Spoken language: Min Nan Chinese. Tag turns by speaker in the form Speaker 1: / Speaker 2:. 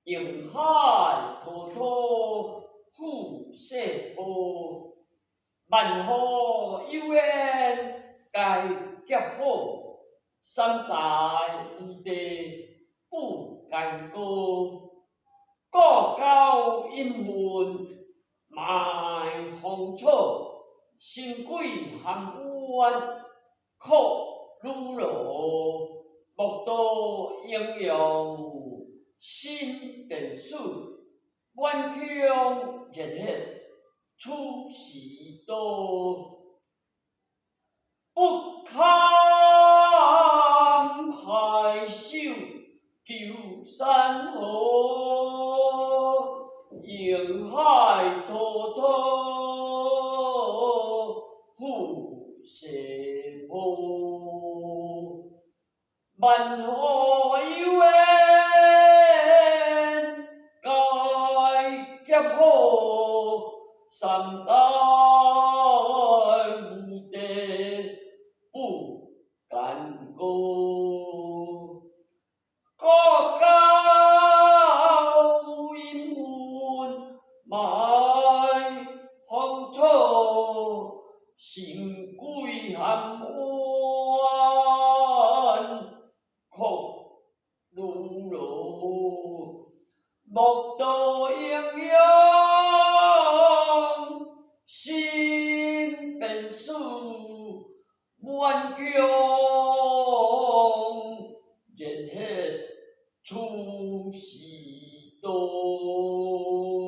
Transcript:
Speaker 1: 瀛海滔滔覆世波，萬河有緣皆劫好，三大無地不干戈。故交陰魂埋芳草，神鬼含冤哭女羅，莫道英雄心便死，滿腔熱血出時多。不堪回首求山河，瀛海滔滔覆世波。萬河有緣皆劫好，三大無地不干戈。故交陰魂埋芳草，神鬼含冤哭女羅，莫道英雄心便死，滿腔熱血出時多。